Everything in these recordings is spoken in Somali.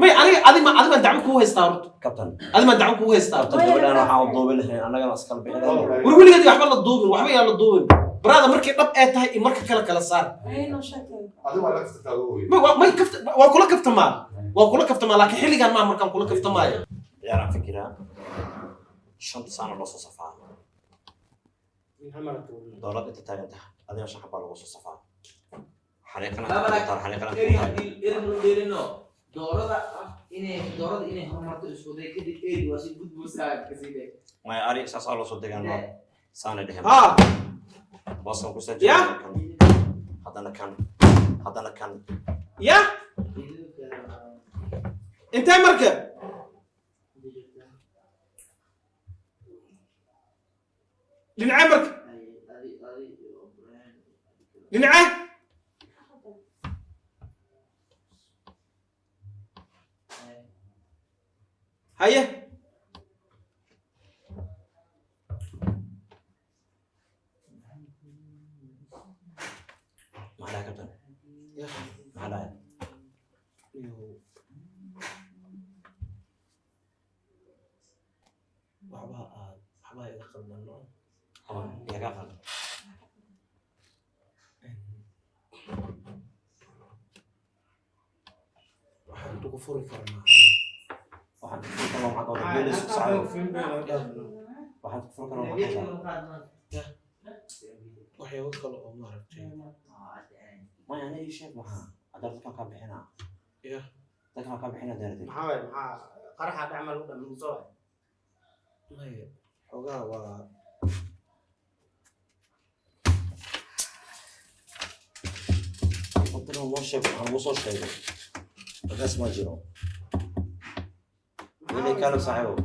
May aniga adi ma adi baan dacwo kugu haystaa horta. Kabtan. Adi baan dacwo kugu haystaa. Kabtan, gabadhaan waxaan u duubin lahayn annagana iskala bixin lahayn. War weligeed waxba la duubin, waxba yaa la duubin. Brother, markii dhab ee tahay iyo marka kale kala saar. May may kafta, waa kula kaftamaa, waa kula kaftamaa, laakiin xilligan maa markaan kula kaftamaayo. Ciyaaraan fikiraa, shanta saana loo soo safaa, dowlad inta taagan tahay, adiga shan xabaa lagu soo safaa, xariiqana xariiqana. Eri haddii eri lagu dheelino, doorada inay doorada inay horumarto isku day, kadib eri waa si gudbuusaa kasii day. Maya, ari saasaa loo soo degaan, saana dhehen. Ha. Booskan ku Ya. sajira kan, haddana kan, haddana kan. Ya intee marka dhinacee, marka dhinacee. Haye. Maxaa dhahay, kabtan? Maxaa dhahay? Waxbaa aad waxbaa iga qaldan, no. Yaa kaa qaldan? Waxaan intu ku furi karnaa. Waxaan ku furi karnaa, maxaa ka wada geelis ku socdo? Waxaan ku furi karnaa, maxaa ka wada? Waxyaabo kale oo maaragtay. Maya, ana ii sheeg, maxaa hadda dadkan kaa bixinaa? Ya. Dadkan kaa bixinaa daaratay. Maxaa waay? Maxaa qaraxa dhacma lagu dhamin soo waay? Maya, xoogaa waa Qodana noo sheeg, waxaan lagu soo sheegay bagaas ma jiro weli kaalib saaxiibow.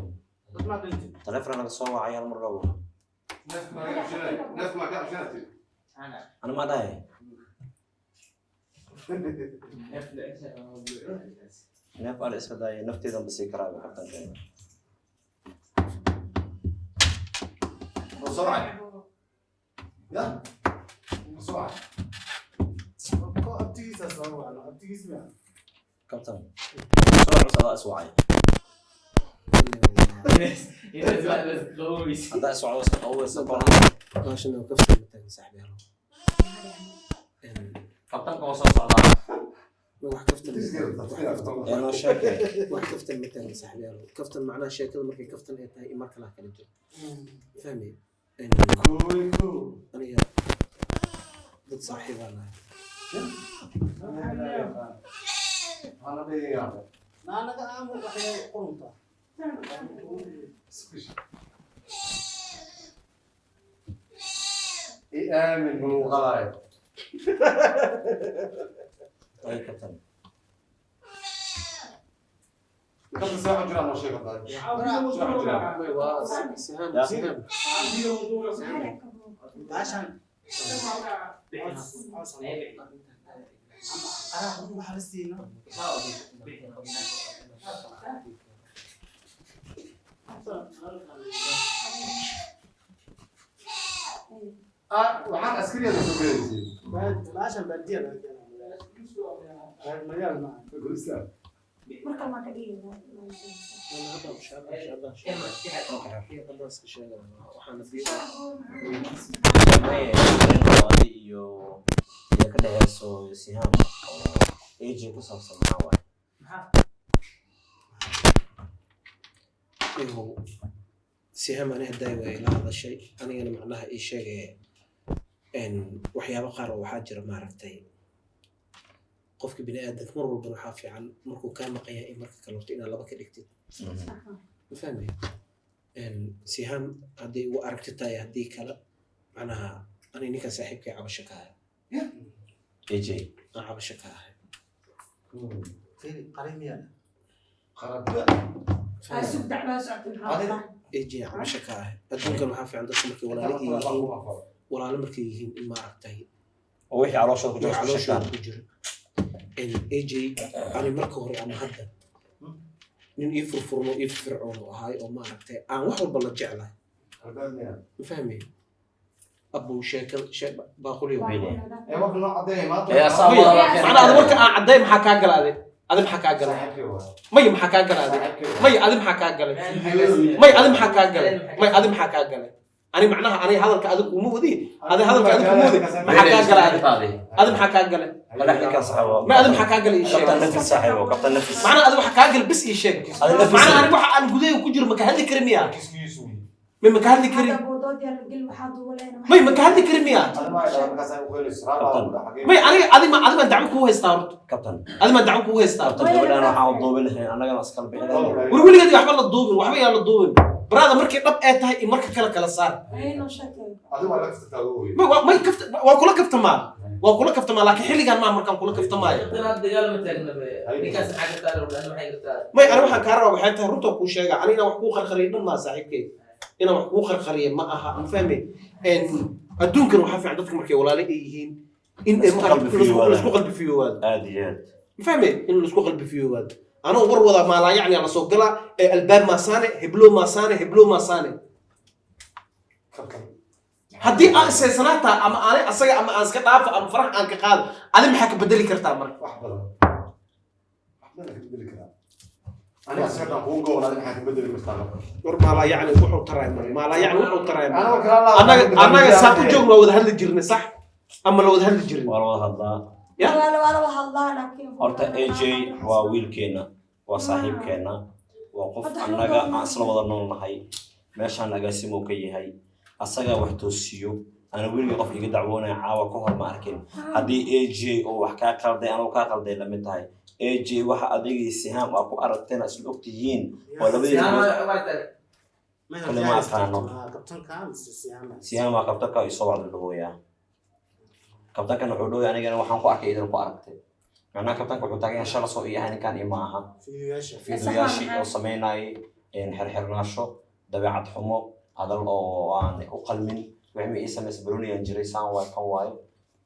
Dad maa dhintay? Taleefon naga soo wacay hal mar labo. Ana ma dhahay neef ala iska daaya, nafteedan basii karaaba kabtankeena. Ko abtigiisa soo wacno, abtigiis miya? Kabtan soo cus, adaa is wacay. Haddaa is wacdo iska qaweysa koran. Baashan oo kaftan mataagan, saaxiib yaalow. Kabtanka waa soo socdaa. Wax kaftan. Ee noo sheegay. Wax kaftan mataagan, saaxiib yaalow. Kaftan macnaha sheekada markay kaftan ay tahay iyo mar kale kala jiro, fahmay? Aniga dad saaxiibaan nahay. Naanaga aamu waxay qurunta. آمن من الغلايا. Ay, kabtan. كم ساعة جرام وشيء قبل؟ Waa sihaam. Ya. Sihaam. Baashan qaraxa waxa la siino. Waxaan askariyada soo gelaysay. Baashan baadiya laga keenaa, magaal maaha. Marka ma ka dhigayna. Hadda hadda iska sheegana waxaana Maya, arrin adi iyo iyo ka dhexeyso sihaam oo AJ ku saabsan maxaa waaye? Iyagu sihaam ani haddaay waa ila hadashay, anigana macnaha ii sheegaya waxyaabo qaar oo waxaa jira maaragtay qofka bini aadamka mar walbana waxaa fiican markuu kaa maqan yahay in marka kale horta inaad laba ka dhigtid, ma fahmay? Sihaam hadday ugu aragti tahay, haddii kale macnaha ani ninkan saaxiibkay cabasho ka ahay. AJ. Aan cabasho ka ahay. Fiiri, qarin miyaa? Sug, dacwaa socota, maxaa? AJ cabasho ka ahay. Adduunkan waxaa fiican dadka markay walaalihii yihiin, walaalo markay yihiin, in maaragtay oo wixii calooshooda ku jiro wax isku sheegtaan. Calooshooda ku jiro. AJ ani marka hore ama hadda nin ii furfurmo, ii firfircoon oo ahay oo maaragtay aan wax walba la jeclahay, ma fahmay? Abuu sheekada baaquliyo. Ee wax noo caddeey maanta. Ee, asaa wada Macnaha adi warka aan cadday maxaa kaa gala adi? Adi maxaa kaa galay? May maxaa kaa galay adi? May adi maxaa kaa galay? May adi maxaa kaa galay? May adi maxaa kaa galay? Ani macnaha ani hadalka adigu uma wadi, adi hadalka adigu uma wadi. Maxaa kaa galay adi? Adi maxaa kaa galay? May adi maxaa kaa galay ii sheeg. Kabtan nafis saaxiibo, kabtan nafis. Macnaha adi waxa kaa galay bis ii sheeg. Adi nafis. Macnaha ani waxa aan gudaha ku jiro ma ka hadli kari miyaa? May ma ka hadli kari? May ma ka hadli kari miyaa? May aniga adi ma adi baan dacwo kugu haystaa horta. Kabtan. Adi baan dacwo kugu haystaa. Kabtan, gabadhaan waxaan u duubin lahayn annagana iskala bixin. War weligeed waxba la duubin, waxba yaa la duubin. Baraada markay dhab ee tahay iyo marka kale kala saar. May may kafta, waa kula kaftamaa. Waa kula kaftamaa, laakiin xilligan maa markaan kula kaftamaayo. May ani waxaan kaa rabaa waxay tahay runta kuu sheegaa. Ani inaan wax kuu qarqariyo dhan maa saaxiibkay. Inaan wax kuu qarqariyo ma aha, ma fahmi? Adduunkan waxaa fiican dadka markay walaalo ay yihiin in ay Isku qalbi fiyoobaadaan. laisku qalbi fiyoobaado. Aad iyo aad. Ma fahmi? In laisku qalbi fiyoobaado. Anoo war wadaa maalaa yacni la soo galaa ee albaab maasaane, heblow maasaane, heblow maasaane. Haddii aan ishaysanaata ama aanay asaga ama aan iska dhaafo ama farax aan ka qaado, adi maxaa ka bedeli kartaa marka? Wax badan. Wax badan ka bedeli karaa. Aniga asaga kugu gool, adiga maxaa ka bedeli kartaa marka? War maalaa yacni wuxuu taraay mar maalaa yacni wuxuu taraay mar. Anaa kala laa. Annaga saa u joogno waa wada hadli jirnay, sax ama la wada hadli jirin? Waa la wada hadlaa. Ya? Horta AJ waa wiilkeenna, waa saaxiibkeenna, waa qof annaga aan isla wada nool nahay. Meeshaan agaasimow ka yahay, asagaa wax toosiyo. Ana weligay qof iga dacwoonaya caawa ka hor ma arkin. Haddii AJ oo wax kaa qalday, anuu kaa qalday lamid tahay. AJ waxa adigii Sihaam aa ku aragteen isla ogtihiin oo labadii kale ma aqaano. Sihaam waa kabtanka isoo wacda dhahooyaa. Kabtankan wuxuu dhahooya anigana waxaan ku arkay idin ku aragtay. Macnaha kabtanka wuxuu taagan yahay shala soo iyo ninkan ima aha. Fiidiyoyaashii oo samaynayay xirxirnaasho, dabeecad xumo, hadal oo aan u qalmin, wixii ma ii samaysa barooniyaan jiray saan waay kan waayo.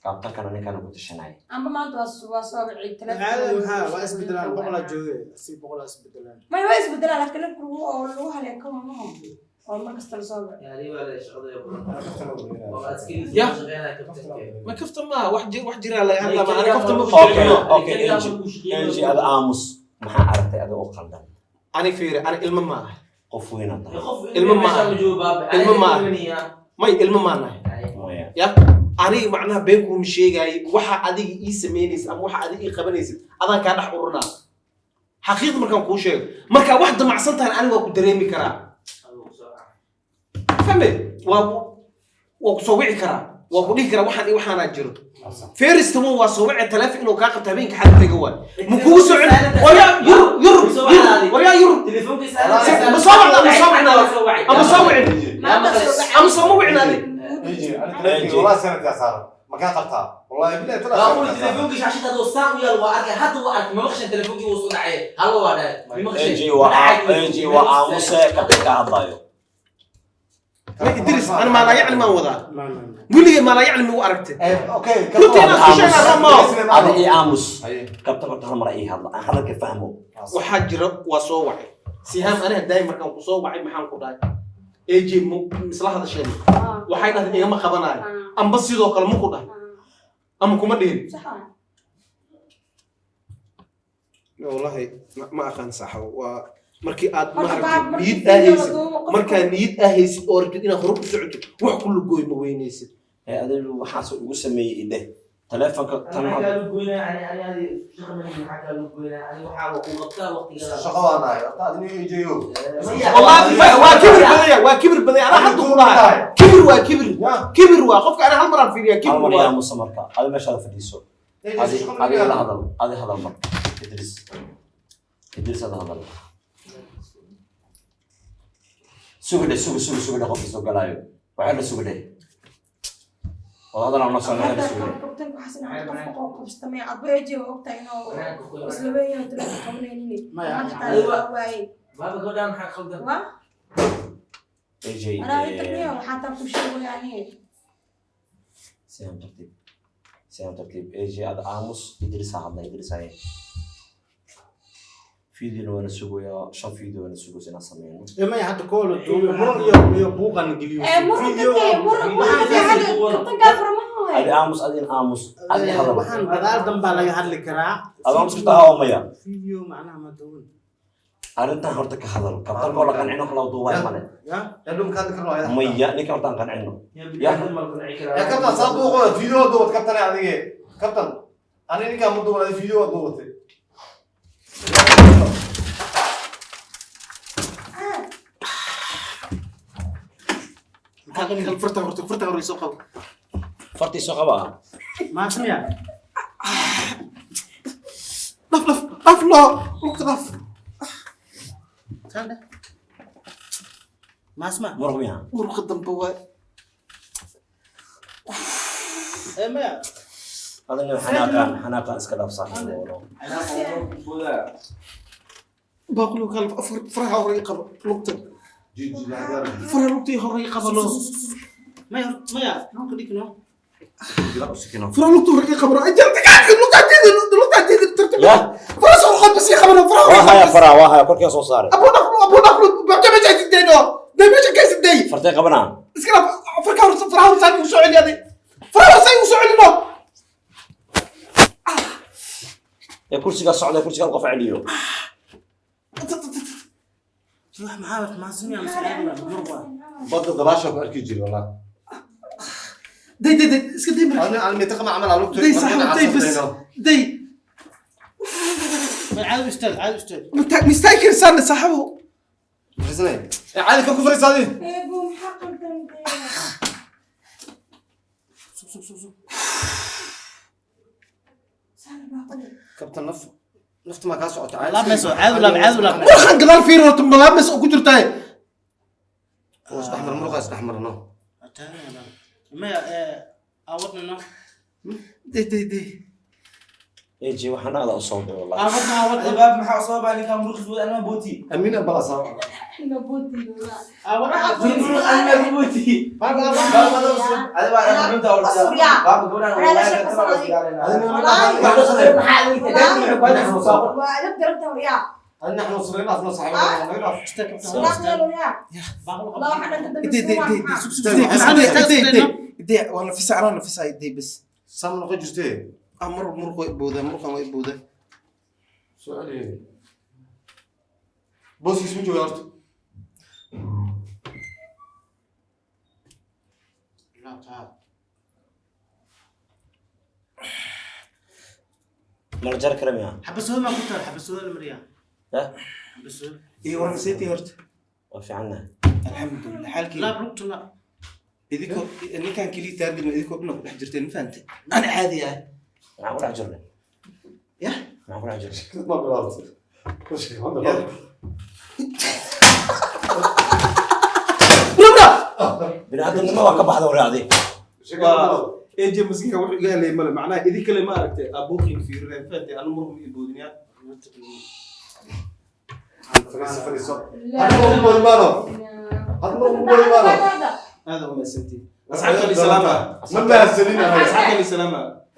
Kabtankana ninkan ku tashanaya. Amba maanta waa soo wicay. Caada maxaa waa isbedelaan, boqolaa jooge si boqolaa isbedelaan. May waa isbedelaan, laakiin nafku oo lagu haleeyo kama maho oo mar kasta la soo wici. Ya. Ma kafta maaha, wax wax jiraa laga hadlaa ma ani kafta ma Okay, jirno. okay, AJ, AJ ada aamus, maxaa aragtay adiga oo qaldan? Ani fiiri, ani ilmo ma aha. Qof weynaa tahay. Ilmo ma aha. Ilmo ma aha. May ilmo maa nahay. Maya. Ya aniga macnaha been kuuma sheegaaye, waxa adiga ii samaynaysid ama waxa adiga ii qabanaysid adaan kaa dhex ururinaa. Xaqiiqda markaan kuu sheego, markaa wax damacsan tahay aniga waa ku dareemi karaa. Fahme? Waa ku soo wici karaa, waa ku dhihi karaa waxaan iyo waxaanaa jiro. First one waa soo wici taleefon inuu kaa qabto habeenka xal taga waay. Ma kugu soo celin? Waryaa Yurub, Yurub, Yurub, waryaa Yurub. Ma soo wacdaa, ma soo wicnaa, ama soo wicin, ama soo ma wicin adi. AJ, aniga taleefanka wallahi sanadkaa saaran. Ma kaa qabtaa? Wallahi billahi tala. AJ waa AJ waa aamuse, kabtanka hadlayo. Ma Idris, ani maalaa yacni maan wadaa. Weligay maalaa yacni ma u aragtay. Okay. Runtii inaan isku sheegaa ma. Adi ii aamus. Kabtanka horta hal mar ii hadla, aan hadalka fahmo. Waxaa jira waa soo wacay. Sihaam aniga daay markaan ku soo wacay maxaan ku dhahay? AJ mu isla hadasheen. Waxay dhahday igama qabanayo. Amba sidoo kale ma ku dhahay. Ama kuma dhihin. Wallahi ma aqaan saaxibo, waa markii aad maaragtay niyad aahaysid, markaa niyad aahaysid oo rabtid inaad hore u socotid, wax ku lugooy ma weynaysid. Ee adigu waxaas ugu sameeyey ideh taleefanka tan hadda. Shaqo waan nahay. Horta adina AJ o. Wallahi waa kibir badan yahay, waa kibir badan yahay. Anaa hadda ku dhahay kibir waa kibir. Ya. Kibir waa qofka ana hal mar aan fiiriyaa Hal kibir mar ii waa. aamusa marka adi meeshaada fadhiiso. Adi adiga la hadal, adi hadal marka. Idris. Idris ada hadal. Sugdhe, sugu sugu sugdhe qofka soo galaayo. Waxaa la sugdhe. Wada hadal aan noo soo la sugdhe. Kabtanka waxaas inaa qofka qof qabstamay adba AJ waa ogtahay inuu isla weyn yahay telefoon qabanaynin. Maanta taa waaye. Waa AJ. anaa inta waxaa taa ku sheegaya aniga. Sihaam tartiib. Sihaam tartiib. AJ ada aamus, Idris ha hadla, Idris haye. Fiidiyona waana sugayaa, 5 fiidiyo waana sugaysa inaan sameyno. Maya, hadda koola duubay muran iyo buuqan geliyo. Adi aamus, adin aamus, adi hadal. Waxaan gadaal danbaa laga hadli karaa. Adi aamus kartaa haa maya. Video macnaha ma duubin. Arrintan horta ka hadal, kabtanka oo la qancino wax loo duubay male. Ya. Maya, ninka horta aan qancino. Ya kabtan, saa buuqooda video duubat kabtan adige. Kabtan, ani ninkaan ma duuban, adi video duubatay. Farta horta, farta hore soo qabo. Fartii soo qaba ah. Maasmiya. Dhaf dhaf dhaf loo lugta dhaf. Sande. Maasma. Muruq miya? Muruqa dambe waay. Maya. Adina xanaaqaan, xanaaqaan iska dhaaf saaxiib. Baaqulu kal faraha hore ii qabo lugta. Faraha lugta ii hore ii qabo loo. Maya, maya, dhulka dhigno. Faraha lugta hore ii qabo. Ay jarta ka lugta diidi, lugta diidi tartiib. Ya. Faraha soo qad bas ii qabo, faraha. Waa haya faraha, waa haya korkii soo saaray. Abu dhaf, abu dhaf, bacta meesha sidayno. Day meesha ka siday. Fartay qabanaa. Iska dhaaf farka hore, faraha hore saan u soo celiyaday. Faraha hore saan u soo celino. Ee kursiga socda, kursiga qof celiyo. Wax maxaa maasmiya mas'uuliyadda muruq waa. Badda dabaasha ku arki jiray wallah. Day day day iska day marka. Ani aan mitaqa ma camal lugta. Day sax day bas. Day. Caadi ustaad, caadi ustaad. Mistake saan saaxibo. Fariisanay. Ee caadi ka ku fariisaadi. Sug sug sug sug. Kabtan naf nafta ma ka socota caadi. Laab meesoo, caadi laab, caadi laab. Waxaan gadaal fiir horta malaabis oo ku jirtaa. Oo isdhexmar muruqa isdhexmarno. Maya, awadna no. Day day day. AJ waxaan aada u soo bay wallahi. Awadna, awadna. Baab maxaa soo baa ninka muruqis wada anma booti. Amiin bala saa. Awadna. Anma booti. Baab awadna. Baab madaw soo. Adi waa runta horta. Baab gabadhan wallahi ka Ani xanuunsanay afna saaxiib naga dhaaf. Day day day day day day day waa nafisa, anaa nafisa day bas. Sam noqon jirtay. Amar muruq way boodaa, muruqan way boodaa. Soo celiyo. Booskiis ma jooga horta. Ma la jari kara miya? Xabasooda ma ku taal, xabasooda la mariyaa. Ya. Xabasooda. Iyo waran seetii horta. Waa fiicannahay. Alxamdulillah xaalkii. Laab lugta laab. Idinkoo ninkan keliya taarget ma idinkoo dhan ku dhex jirteen, ma fahantay? Ana caadi ah. Maxaan ku dhex jirnay? Ya. Maxaan ku dhex jirnay? Ma bilaabtay. Ma bilaabtay. Bini'aadanimo waa ka baxda walaacday. AJ maskiinka wuxuu iga helay male macnaha idin kale ma aragtay abuuqiin fiirinay, fahantay? Anu muruq ma ii boodinayaa. Fariiso fariiso. Hadda ugu boodi maano. Hadda ugu boodi maano. Aad u mahadsantihiin. Asxaabtani salaama. Ma mahadsanin aniga. Asxaabtani salaama.